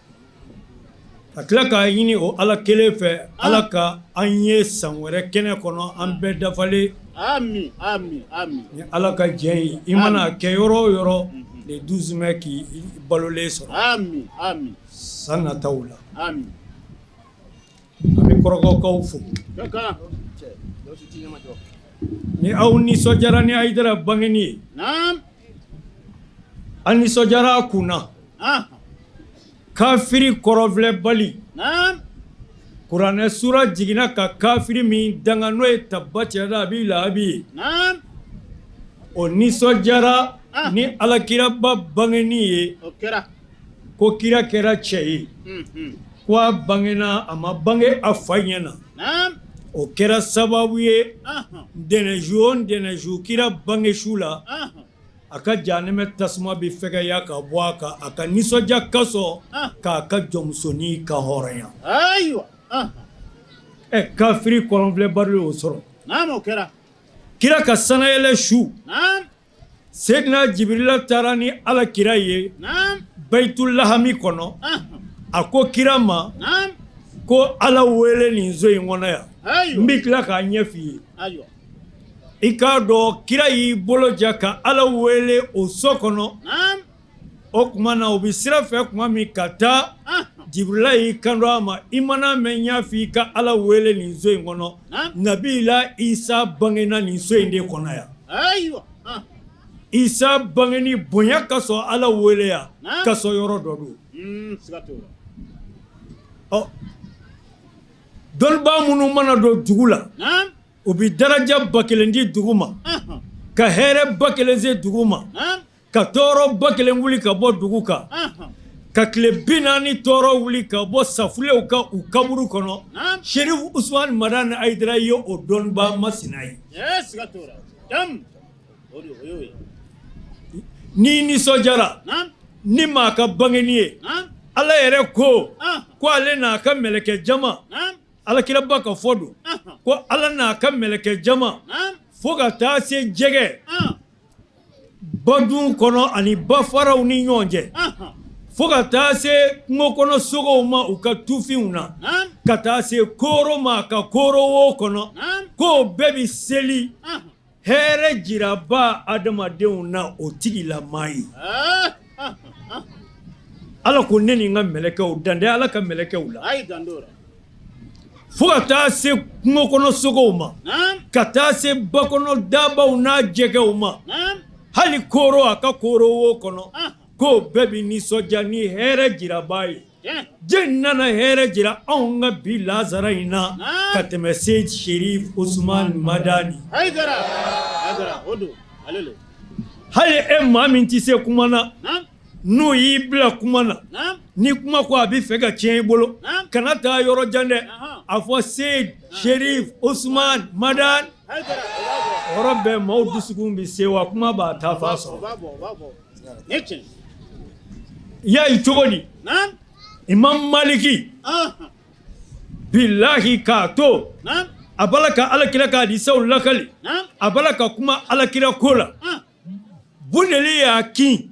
Ka tila k'a ɲini o Ala kelen fɛ, Ala ka an ye san wɛrɛ kɛnɛ kɔnɔ, an bɛɛ dafalen. Ami ami ami. Ni Ala ka jɛ ye, i mana kɛ yɔrɔ o yɔrɔ, le 12 mai k'i balolen sɔrɔ. Ami ami. San nataw la. Ami. An bɛ kɔrɔgɔkaw fo. Ni aw nisɔndiyara ni Hayidara bangeni ye, an nisɔndiyara a kun na. Kafiri kɔrɔfilɛbali, kuranɛ sura jiginna ka kafiri min danga, n'o ye tabati yada abi lahabi ye. O nisɔndiyara ni alakiraba bangeni ye ko kira kɛra cɛ ye ko a bangena a ma bange a fa ɲɛ na o kɛra sababu ye ntɛnɛnsu o ntɛnɛnsu kira bangesu la a ka jahanɛmɛ tasuma bɛ fɛgɛya ka bɔ a kan a ka nisɔndiya kosɔn k'a ka jɔnmusonin kan hɔrɔnya ɛ kafiri kɔrɔnfilɛbari y'o sɔrɔ kira ka sanayɛlɛ su Seydina Jibirila taara ni ala kira ye Bayitulahami kɔnɔ a ko kira ma ko ala wele nin so in kɔnɔ yan n bɛ tila k'a ɲɛ f'i ye i k'a dɔn kira y'i bolo ja ka ala wele o so kɔnɔ o tuma na u bɛ sira fɛ tuma min ka taa Jibirila y'i kanto a ma i mana mɛn n y'a fɔ i ka ala wele nin so in kɔnɔ nabila Isa bangena nin so in de kɔnɔ yan Isa bangeni bonya kosɔn ala wele yan kosɔn yɔrɔ dɔ don ɔ dɔnnibaa minnu mana don dugu la u bɛ daraja ba kelen di dugu ma ka hɛrɛ ba kelen se dugu ma ka tɔɔrɔ ba kelen wuli ka bɔ dugu kan ka tile 40 tɔɔrɔ wuli ka bɔ safulew kan u kaburu kɔnɔ Serif Usumani Madani Hayidara ye o dɔnnibaa masina ye n'i nisɔndiyara ni maa ka bangeni ye ala yɛrɛ ko ko ale n'a ka mɛlɛkɛ jama alakiraba ka fɔ don ko ala n'a ka mɛlɛkɛ jama fo ka taa se jɛgɛ badun kɔnɔ ani bafaraw ni ɲɔgɔn cɛ fo ka taa se kungo kɔnɔ sogow ma u ka tufinw na ka taa se kooro ma a ka kooro wo kɔnɔ k'o bɛɛ bɛ seli hɛrɛ jiraba adamadenw na o tigilama ye ala ko ne ni n ka mɛlɛkɛw dan tɛ ala ka mɛlɛkɛw la fo ka taa se kungo kɔnɔ sogow ma ka taa se ba kɔnɔ dabaw n'a jɛgɛw ma hali kooro a ka kooro wo kɔnɔ k'o bɛɛ bɛ nisɔndiya ni hɛrɛ jiraba ye jɔn nana hɛrɛ jira anw ka bi lazara in na ka tɛmɛ se Serif Usumani Madani hali e maa min tɛ se kuma na n'u y'i bila kuma na ni kuma ko a bɛ fɛ ka tiɲɛ i bolo kana taa yɔrɔ jan dɛ a fɔ Seyid Serif Usumani Madani yɔrɔ bɛɛ maaw dusukun bɛ sewa kuma b'a taa fan sɔrɔ i y'a ye cogo di Imam Maliki bilahi k'a to a b'a la ka alakira ka hadisaw lakali a b'a la ka kuma alakira ko la bundeli y'a kin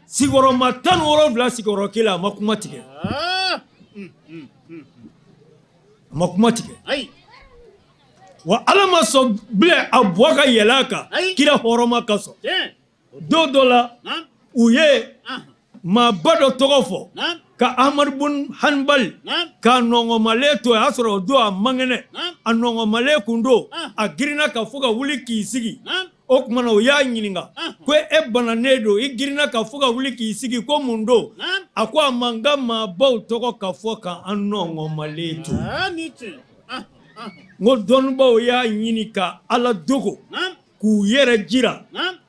sigiyɔrɔma 17 sigiyɔrɔ kelen a ma kuma tigɛ a ma kuma tigɛ wa ala ma sɔn bilen a bɔ ka yɛlɛ a kan kira hɔrɔma kosɔn don dɔ la u ye maaba dɔ tɔgɔ fɔ ka Ahmadu bun Hanbali k'a nɔngɔnmalen to a y'a sɔrɔ o don a man kɛnɛ a nɔngɔnmalen kun don a girinna ka fo ka wuli k'i sigi o tuma na u y'a ɲininka ko e bananen don i girinna ka fo ka wuli k'i sigi ko mun don a ko a man kan maabaw tɔgɔ ka fɔ ka an nɔngɔnmalen to n ko dɔnnibaw y'a ɲini ka Ala dogo k'u yɛrɛ jira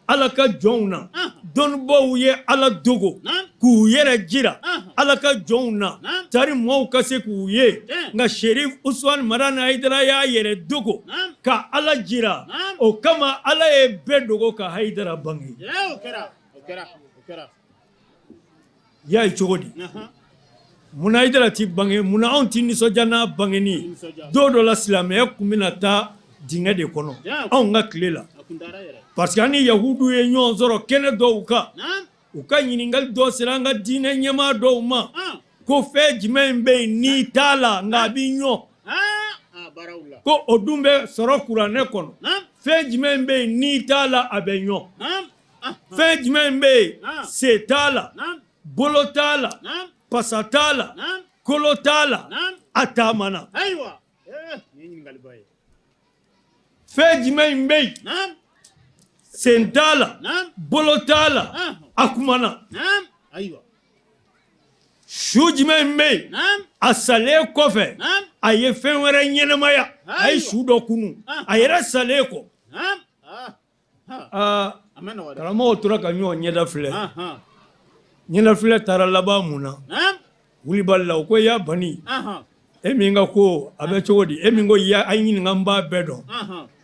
Ala ka jɔnw na dɔnnibaw ye Ala dogo k'u yɛrɛ jira Ala ka jɔnw na tari maaw ka se k'u ye nka Serif Usumani Madani Hayidara y'a yɛrɛ dogo ka Ala jira o kama Ala ye bɛɛ dogo ka Hayidara bange i y'a ye cogo di munna Hayidara ti bange munna anw ti nisɔndiya n'a bangeni ye don dɔ la silamɛya tun bɛna taa dingɛ de kɔnɔ anw ka tile la parce que an ni yahudu ye ɲɔgɔn sɔrɔ kɛnɛ dɔw kan u ka ɲininkali dɔ sera an ka diinɛ ɲɛmaa dɔw ma ko fɛn jumɛn bɛ yen n'i t'a la nka a b'i ɲɔ ko o dun bɛ sɔrɔ kuranɛ kɔnɔ fɛn jumɛn bɛ yen n'i t'a la a bɛ ɲɔ fɛn jumɛn bɛ yen sen t'a la bolo t'a la pasa t'a la kolo t'a la a taamana fɛn jumɛn bɛ yen sen t'a la bolo t'a la a kumana su jumɛn bɛ yen a salen kɔfɛ a ye fɛn wɛrɛ ɲɛnamaya a ye su dɔ kunun a yɛrɛ salen kɔ. Aa, karamɔgɔw tora ka ɲɔgɔn ɲɛda filɛ. Ɲɛda filɛ taara laban mun na? Wulibali la, u ko ya bani, e min ka ko a bɛ cogo di? E min ko ya a ɲininka n b'a bɛɛ dɔn,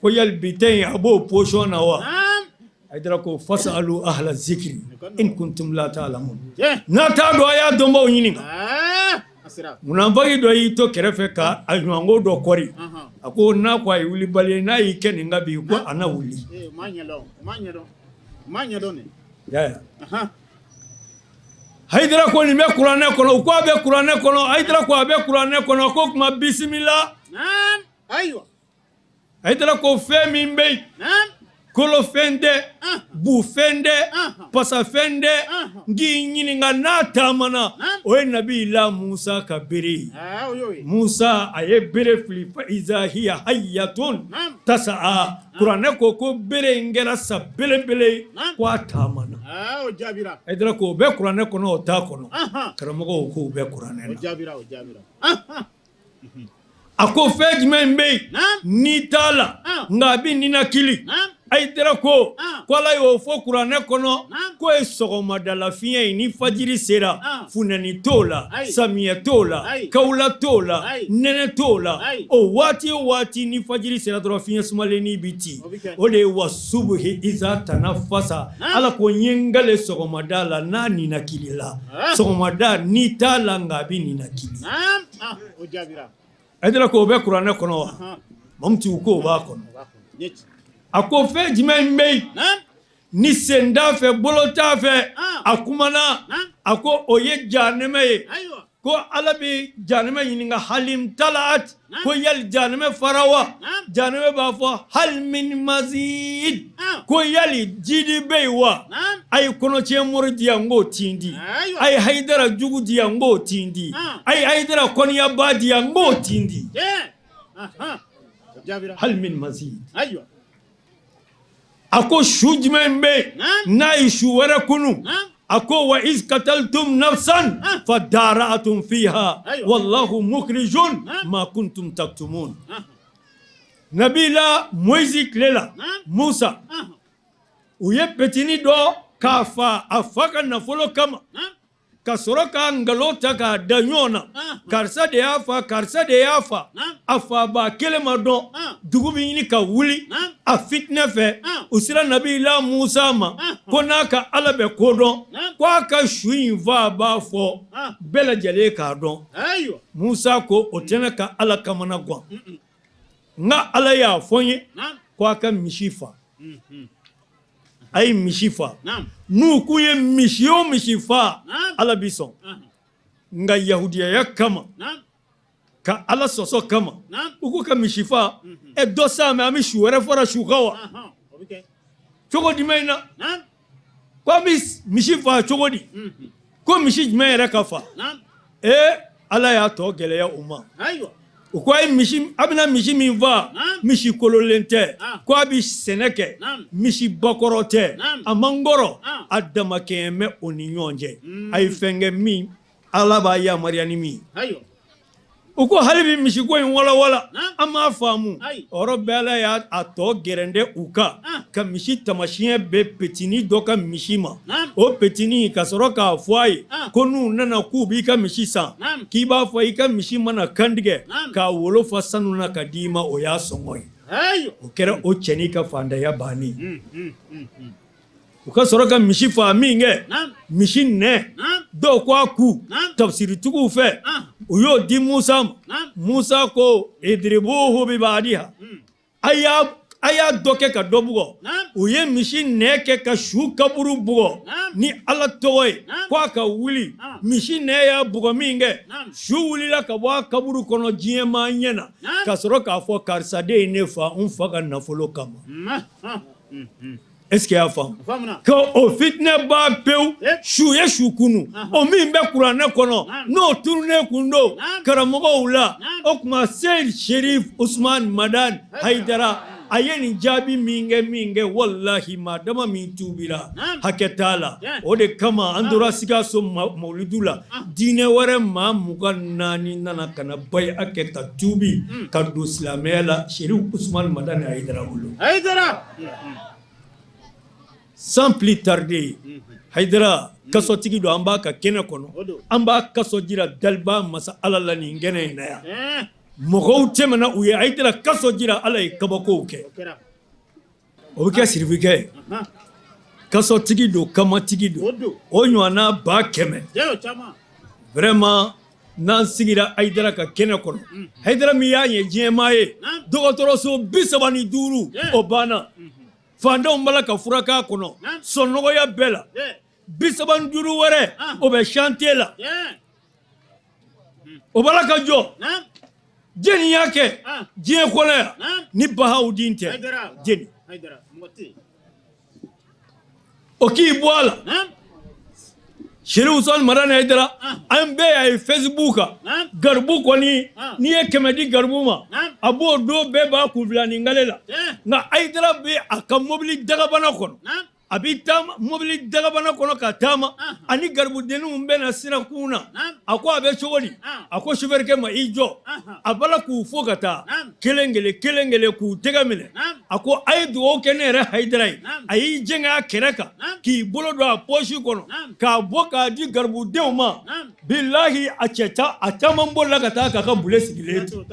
ko yali bi tɛ in a b'o position na wa? Hayidara ko fasalu ahla zikiri in kuntum la ta'lamun. N'a t'a dɔn, a y'a dɔnbaw ɲininka. Munafaki dɔ y'i to kɛrɛfɛ ka a ɲɔgɔnko dɔ kɔri. A ko n'a ko a ye wulibali ye, n'a y'i kɛ nin kan bi, ko a na wuli. Hayidara ko nin bɛ kuranɛ kɔnɔ. U ko a bɛ kuranɛ kɔnɔ. Hayidara ko a bɛ kuranɛ kɔnɔ. Ko kuma bisimila. Hayidara ko fɛn min bɛ yen, kolofɛn tɛ, bufɛn tɛ, pasafɛn tɛ, n k'i ɲininka n'a taamana, o ye nabila Musa ka bere ye. Musa a ye bere fili, fa iza hiya hayyatun tasa'a. Kuranɛ ko ko bere in kɛra sa belebele ye, ko a taamana. Hayidara ko o bɛ kuranɛ kɔnɔ, o t'a kɔnɔ? Karamɔgɔw ko o bɛ kuranɛ na. A ko fɛn jumɛn bɛ yen ni t'a la nka a bɛ ninakili? Hayidara ko ko Ala y'o fɔ kuranɛ kɔnɔ, k'o ye sɔgɔmadala fiɲɛ ye. Ni fajiri sera, funteni t'o la, samiyɛ t'o la, kawula t'o la, nɛnɛ t'o la, o waati o waati ni fajiri sera dɔrɔn, fiɲɛ sumalennin bɛ ci. O de ye wa subuhi iza tanafasa. Ala ko n ye n kale sɔgɔmada la n'a ninakilila. Sɔgɔmada ni t'a la nka a bɛ ninakili. Hayidara ko o bɛ kuranɛ kɔnɔ wa? Mamutu ko o b'a kɔnɔ. A ko fɛn jumɛn bɛ yen ni sen t'a fɛ, bolo t'a fɛ, a kumana? A ko o ye janɛmɛ ye. Ko Ala bɛ janɛmɛ ɲininka halim talaat, ko yali janɛmɛ fara wa? Janɛmɛ b'a fɔ hal min mazid, ko yali jidi bɛ yen wa? A ye kɔnɔtiɲɛ mori di yan n k'o tindi, a ye Hayidara jugu di yan n k'o tindi, a ye Hayidara kɔniyaba di yan n k'o tindi. Hal min mazid. A ko su jumɛn bɛ yen n'a ye su wɛrɛ kunu? A ko wa iz kataltum nafsan fa dara'atum fiha wallahu mukhrijun ma kuntum taktumun. Nabila Moïse tile la, Musa, u ye petini dɔ k'a fa a fa ka nafolo kama, ka sɔrɔ ka nkalon ta k'a da ɲɔgɔn na, karisa de y'a fa, karisa de y'a fa. A fabaa kelen ma dɔn. Dugu bɛ ɲini ka wuli a fitinɛ fɛ. U sera nabila Musa ma ko n'a ka Ala bɛ ko dɔn, ko a ka su in fa b'a fɔ bɛɛ lajɛlen k'a dɔn. Musa ko o tɛ ne ka Ala kamana gan. N ka Ala y'a fɔ n ye ko a ka misi fa. A ye misi fa. N'u k'u ye misi o misi fa, Ala bi sɔn. Nka yahudiyaya kama, ka Ala sɔsɔ kama, u k'u ka misi fa. Ɛ dɔ sa mɛ, an bɛ su wɛrɛ fara su kan wa? Cogo jumɛn na ko an bɛ misi fa cogo di? Ko misi jumɛn yɛrɛ ka fa? Ee, Ala y'a tɔ gɛlɛya u ma. U ko a ye misi, a bɛna misi min faa, misi kololen tɛ, ko a bɛ sɛnɛ kɛ, misi bakɔrɔ tɛ, a man kɔrɔ, a damakɛɲɛ bɛ o ni ɲɔgɔn cɛ. A ye fɛn kɛ min Ala b'a yamaruya ni min ye. U ko hali bi misiko in walawala, an m'a faamu. O yɔrɔ bɛɛ, Ala y'a tɔ gɛrɛndɛ u kan ka misi tamasiyɛn bɛɛ petini dɔ ka misi ma. O petini ka sɔrɔ k'a fɔ a ye ko n'u nana k'u b'i ka misi san, k'i b'a fɔ i ka misi mana kantigɛ k'a wolo fa sanu na ka d'i ma, o y'a sɔngɔ ye. O kɛra o cɛnin ka fantanya bannen. U ka sɔrɔ ka misi faa min kɛ, misi nɛ, dɔw ko a ku, tafsiritigiw fɛ, u y'o di Musa ma. Musa ko idribuhu bi ba'diha, a y'a dɔ kɛ ka dɔ bugɔ. U ye misi nɛ kɛ ka su kaburu bugɔ ni Ala tɔgɔ ye ko a ka wuli. Misi nɛ y'a bugɔ min kɛ, su wulila ka bɔ a kaburu kɔnɔ diɲɛmaa ɲɛ na, ka sɔrɔ k'a fɔ karisa de ye ne fa n fa ka nafolo kama. Est-ce que y'a faamu? Ko o fitinɛ ban pewu. Su ye su kunu, o min bɛ kuranɛ kɔnɔ, n'o tununnen kun don karamɔgɔw la. O tuma Seyid Sherif Usman Madani Hayidara, a ye nin jaabi min kɛ, walahi, maa dama min tuubira, hakɛ t'a la. O de kama an tora Sikaso mawuludu la, diinɛ wɛrɛ maa 24 nana ka na baya kɛ ka tuubi ka don silamɛya la Sherif Usman Madani Hayidara bolo. Sans plus tarder, Hayidara kasɔtigi don, an b'a ka kɛnɛ kɔnɔ, an b'a kasɔ jira daliba masa Ala la nin kɛnɛ in na yan. Mɔgɔw tɛmɛna u ye Hayidara kasɔ jira, Ala ye kabakow kɛ. O bɛ kɛ sirifikɛ ye, kasɔtigi don, kamatigi don, o ɲɔgɔnna 100,000. Vraiment, n'an sigira Hayidara ka kɛnɛ kɔnɔ, Hayidara min y'a ye diɲɛmaa ye, dɔgɔtɔrɔso 35 o banna, fantanw b'a la ka furakɛ a kɔnɔ sɔnnɔgɔya bɛɛ la, 35 wɛrɛ o bɛ chantier la, o b'a la ka jɔ. Jɛni y'a kɛ diɲɛ kɔnɔ yan ni Bahawudin tɛ? Jɛni o k'i bɔ a la. Sherif Usman Madani Hayidara, an bɛɛ y'a ye Facebook kan. Garibu kɔni, n'i ye 100 di garibu ma, a b'o don bɛɛ b'a kun fila ni kale la. Nka Hayidara bɛ a ka mobili dagabana kɔnɔ, a bɛ taama mobili dagabana kɔnɔ ka taama ani garibudenninw bɛ na sirakun na. A ko a bɛ cogo di? A ko sofɛrikɛ ma, i jɔ. A b'a la k'u fo ka taa kelen kelen kelen kelen k'u tɛgɛ minɛ. A ko a ye dugawu kɛ ne yɛrɛ Hayidara ye. A y'i jɛngɛ a kɛrɛ kan k'i bolo don a pɔsi kɔnɔ k'a bɔ k'a di garibudenw ma. Bilahi, a cɛ a caman bolila ka taa k'a ka bule sigilen to,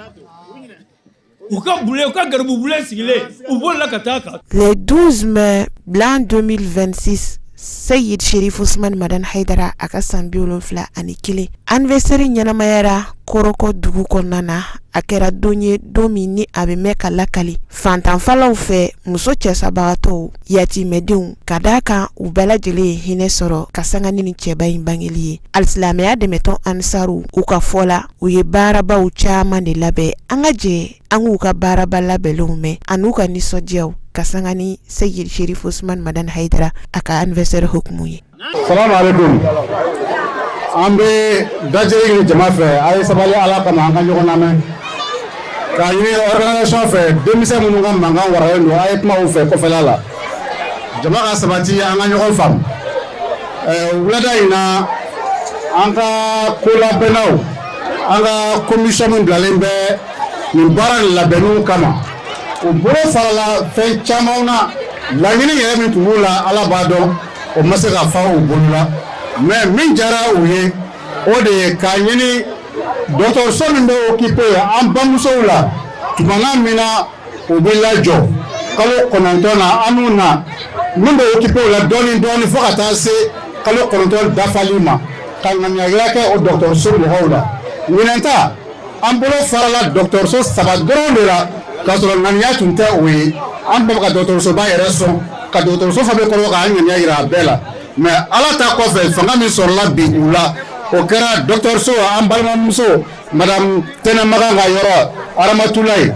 u ka bule, u ka garibu bule sigilen, u bolila ka taa kan. Le 12 mai l'an 2026, Seyid Sherif Usman Madani Haidara a ka san 71 anniversaire ɲɛnamayara Kɔrɔkɔ dugu kɔnɔna na. A kɛra don ye, don min ni a bɛ mɛn ka lakali fantanfalaw fɛ, muso cɛsabagatɔw, yatimɛdenw, ka d'a kan u bɛɛ lajɛlen ye hinɛ sɔrɔ ka sanga ni nin cɛba in bangeli ye. Alisilamɛya dɛmɛtɔn Ansaru, u ka fɔ la, u ye baarabaw caman de labɛn. An ka jɛ an k'u ka baaraba labɛnlenw mɛn an'u ka nisɔndiyaw ka sanga ni Seyid Sherif Usman Madani Haidara a ka anniversaire hukumu ye. Salamu alaikum. An bɛ dajɛ ɲini jama fɛ, a ye sabali Ala kama, an ka ɲɔgɔn lamɛn. K'a ɲini organisation fɛ, denmisɛn minnu ka mankan waralen don, a ye kuma u fɛ kɔfɛla la. Jama ka sabati, an ka ɲɔgɔn faamu. Wulada in na, an ka kolabɛnnaw, an ka commission min bilalen bɛ nin baara nin labɛnniw kama, u bolo farala fɛn caman na. Laɲini yɛrɛ min tun b'u la, Ala b'a dɔn, o ma se ka fa u bolo la. Mais min diyara u ye, o de ye k'a ɲini dɔgɔtɔrɔso min bɛ occupé an bamusow la tumana min na u bɛ lajɔ kalo 9 na, an n'u na min bɛ occupé u la dɔɔni dɔɔni fo ka taa se kalo 9 dafali ma, ka ŋaniya kɛ o dɔgɔtɔrɔso mɔgɔw la. Ɲinan ta, an bolo farala dɔgɔtɔrɔso saba dɔrɔn de la, k'a sɔrɔ ŋaniya tun tɛ o ye. An bɛ ka dɔgɔtɔrɔsoba yɛrɛ sɔn ka dɔgɔtɔrɔso fɛn bɛɛ kɔrɔ k'an ŋaniya yira a bɛɛ la. Mais Ala ta kɔfɛ, fanga min sɔrɔla bi u la, o kɛra dɔgɔtɔrɔso an balimamuso madame Tɛnɛmagan ka yɔrɔ Aramatulayi,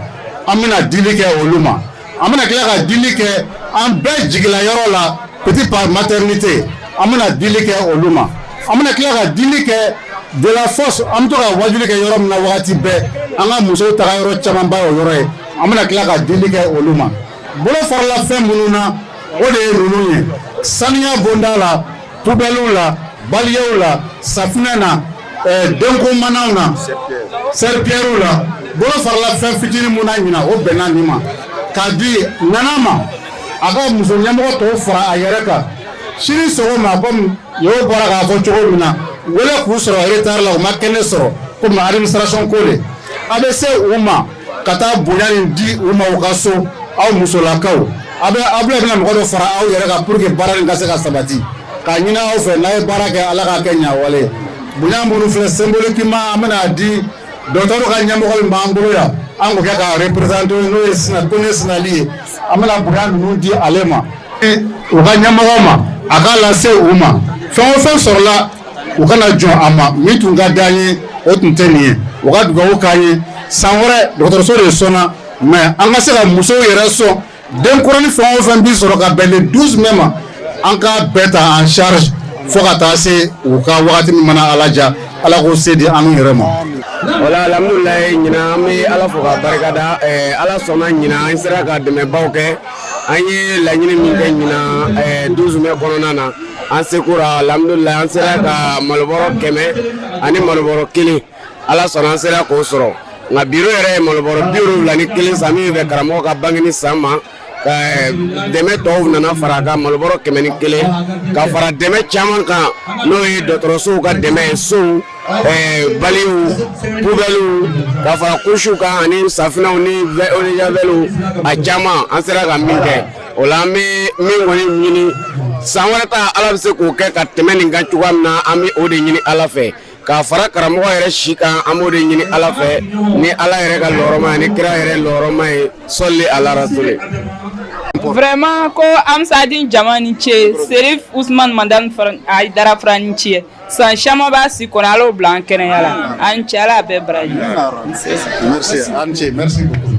an bɛna dili kɛ olu ma. An bɛna tila ka dili kɛ an bɛɛ jigila yɔrɔ la, Petit Pa maternité, an bɛna dili kɛ olu ma. An bɛna tila ka dili kɛ de la force, an bɛ to ka wajuli kɛ yɔrɔ min na wagati bɛɛ, an ka musow taga yɔrɔ camanba o yɔrɔ ye, an bɛna tila ka dili kɛ olu ma. Bolo farala fɛn minnu na, o de ye ninnu ye: saniya bonda la, poubelles la, baliyew la, safunɛ na, denko manaw na, serpillères la. Bolo farala fɛn fitinin mun na ɲinan, o bɛnna nin ma k'a di Nana ma, a ka muso ɲɛmɔgɔ tɔw fara a yɛrɛ kan sini sɔgɔma. Komi y'o bɔra k'a fɔ cogo min na, wele k'u sɔrɔ retard la, u ma kɛnɛ sɔrɔ komi administration ko de, a bɛ se u ma ka taa bonya nin di u ma u ka so. Aw musolakaw, a bɛ aw bɛna mɔgɔ dɔ fara aw yɛrɛ kan pour que baara nin ka se ka sabati. K'a ɲini aw fɛ, n'a ye baara kɛ, Ala k'a kɛ ɲawale ye. Bonya minnu filɛ, symboliquement an bɛna di docteur ka ɲɛmɔgɔ min b'an bolo yan, an k'o kɛ k'a représenter, n'o ye Sina Kone Sinali ye. An bɛna bonya ninnu di ale ma, u ka ɲɛmɔgɔ ma, a k'a lase u ma. Fɛn o fɛn sɔrɔla, u kana jɔn a ma. Min tun ka di an ye, o tun tɛ nin ye. U ka dugawu k'an ye san wɛrɛ. Dɔgɔtɔrɔso de sɔnna, mais an ka se ka musow yɛrɛ sɔn. Denkɔrɔnin fɛn o fɛn bi sɔrɔ ka bɛn le 12 mai ma, an k'a bɛɛ ta en charge fo ka taa se u ka wagati min mana Ala ja. Ala k'o se di an n'u yɛrɛ ma. Wala, alhamdulilayi, ɲinan an bɛ Ala fo ka barikada. Ala sɔnna, ɲinan an sera ka dɛmɛbaw kɛ. An ye laɲini min kɛ ɲinan 12 mai kɔnɔna na, an seko la, alhamdulilayi, an sera ka malobɔrɔ 100 ani malobɔrɔ 1, Ala sɔnna, an sera k'o sɔrɔ. Nka biro yɛrɛ ye malobɔrɔ 71 san min bɛ karamɔgɔ ka bangeni san ma. Ka dɛmɛ tɔw nana fara a kan, malobɔrɔ 101, ka fara dɛmɛ caman kan, n'o ye dɔgɔtɔrɔsow ka dɛmɛ ye, sow, baliw, poubelles, ka fara couches kan ani safinɛw ni eau de javel, a caman an sera ka min kɛ. O la, an bɛ min kɔni ɲini, san wɛrɛ ta, Ala bɛ se k'o kɛ ka tɛmɛ nin kan cogoya min na, an bɛ o de ɲini Ala fɛ, k'a fara karamɔgɔ yɛrɛ si kan. An b'o de ɲini Ala fɛ ni Ala yɛrɛ ka lɔrɔma ye, ni kira yɛrɛ lɔrɔma ye, sɔli ala rasuli. Vraiment, ko Amsadin jama ni ce, Serif Usman Madani Hayidara fara ni ce. San caman b'a si kɔnɔ, Ala bila an kɛnɛya la, an cɛ, Ala bɛɛ baraji. Merci, an ce, merci beaucoup.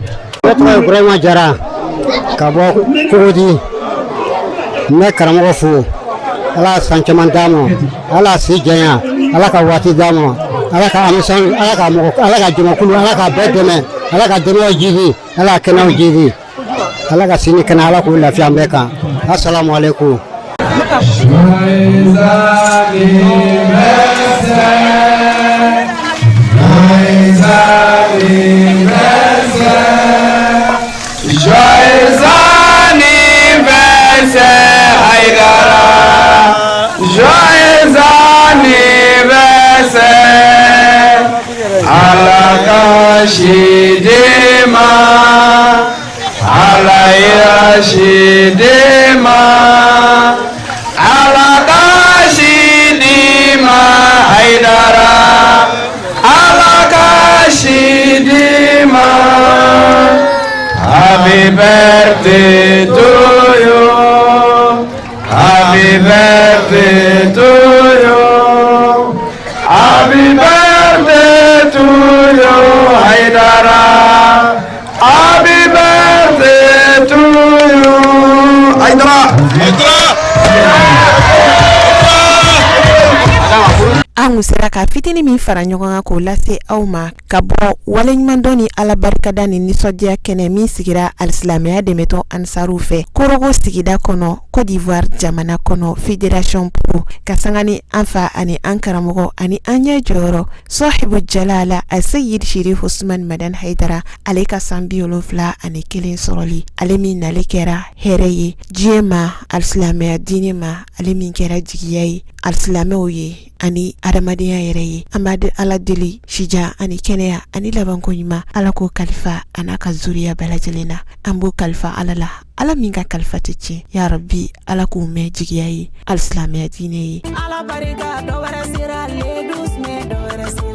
Ne tɔgɔ ye Burahima Jara ka bɔ Kogodi. N bɛ karamɔgɔ fo, Ala san caman d'a ma, Ala si janya, Ala ka waati d'a ma, Ala ka amisɔn, Ala ka mɔgɔ, Ala ka jamakulu, Ala ka bɛɛ dɛmɛ, Ala ka dɛmɛw jidi, Ala ka kɛnɛw jidi, Ala ka sini kɛnɛ, Ala k'o lafiya an bɛɛ kan. Asalamu aleykum. Joyeux anniversaire, joyeux anniversaire, joyeux anniversaire, Haïdara, joyeux anniversaire, Ala ka si d'i ma, Ala ya si d'i ma, Ala ka si d'i ma, Haïdara, Ala ka si d'i ma. Happy birthday to you. Happy birthday to you. Happy birthday to you, Haidara. Happy birthday to you, Haidara. Haidara. An kun sera ka fitinin min fara ɲɔgɔn kan k'o lase aw ma ka bɔ waleɲumandɔn ni Ala barikada ni nisɔndiya kɛnɛ min sigira alisilamɛya dɛmɛtɔn Ansaruw fɛ Korogo sigida kɔnɔ, Côte d'Ivoire jamana kɔnɔ, Fédération Pro ka sanga ni an fa ani an karamɔgɔ ani an ɲɛ jɔyɔrɔ Sɔhibu Jalala Aseyid Sherif Usman Madani Hayidara, ale ka san 71 sɔrɔli, ale min nale kɛra hɛrɛ ye diɲɛ ma, alisilamɛya diinɛ ma, ale min kɛra jigiya ye alisilamɛw ye ani adamadenya yɛrɛ ye. An b'a Ala deli sijan ani kɛnɛya ani labanko ɲuman, Ala k'o kalifa a n'a ka zuriya bɛɛ lajɛlen na. An b'o kalifa Ala la, Ala min ka kalifa tɛ tiɲɛ. Ya Rabbi, Ala k'u mɛn jigiya ye alisilamɛya diinɛ ye. Ala barika dɔ wɛrɛ sera le 12 mai dɔ wɛrɛ sera.